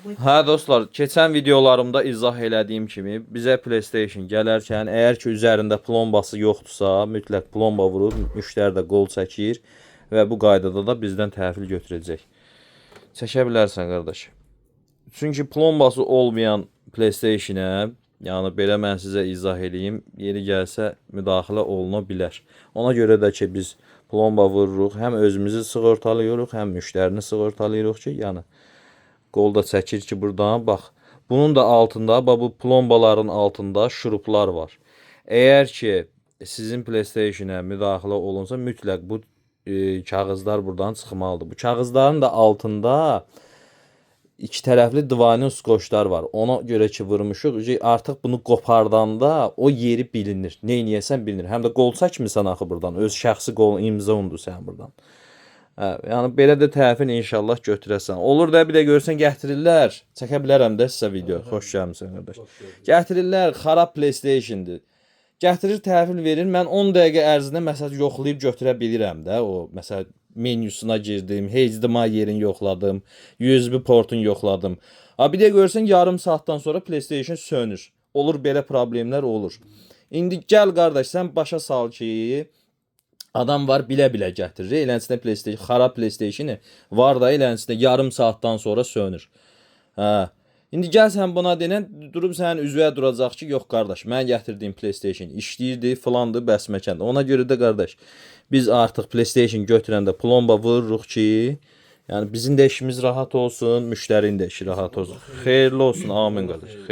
Hə dostlar, keçən videolarımda izah elədiyim kimi bizə PlayStation gələrkən əgər ki üzərində plombası yoxdursa, mütləq plomba vurub müştəri də qol çəkir və bu qaydada da bizdən təhvil götürəcək. Çəkə bilərsən qardaş. Çünki plombası olmayan PlayStation-ə, yəni belə mən sizə izah eləyim, yeri gəlsə müdaxilə oluna bilər. Ona görə də ki biz plomba vururuq, həm özümüzü sığortalayırıq, həm müştərini sığortalayırıq ki, yəni qol da çəkir ki burdan bax. Bunun da altında, bax bu plombaların altında şuruplar var. Əgər ki sizin PlayStation-ə müdaxilə olunsa mütləq bu kağızlar buradan çıxmalıdır. Bu kağızların da altında iki tərəfli divani skoçlar var. Ona görə ki vurmuşuq. Artıq bunu qopardanda o yeri bilinir. Nə eləyəsən bilinir. Həm də qol çəkmisən axı burdan. Öz şəxsi qol imza ondur sənin burdan. Hə, yəni belə də təhvil inşallah götürəsən. Olur da bir də görsən gətirirlər. Çəkə bilərəm də sizə video. Xoş gəlmisən qardaş. Gətirirlər xarab PlayStation-dir. Gətirir təhvil verir. Mən 10 dəqiqə ərzində məsələn yoxlayıb götürə bilirəm də o məsələn menyusuna girdim, HDMI yerini yoxladım, USB portunu yoxladım. Ha bir də görsən yarım saatdan sonra PlayStation sönür. Olur belə problemlər olur. İndi gəl qardaş sən başa sal ki adam var bilə-bilə gətirir. Elənsinə PlayStation, xarab PlayStation-i var da elənsinə yarım saatdan sonra sönür. Hə. İndi gəl sən buna denən durub sənin üzvə duracaq ki, yox qardaş, mən gətirdiyim PlayStation işləyirdi, filandı, bəsməkəndir. Ona görə də qardaş, biz artıq PlayStation götürəndə plomba vururuq ki, yəni bizim də işimiz rahat olsun, müştərinin də işi rahat olsun. Xeyirli olsun, amin qardaş. Xeyir.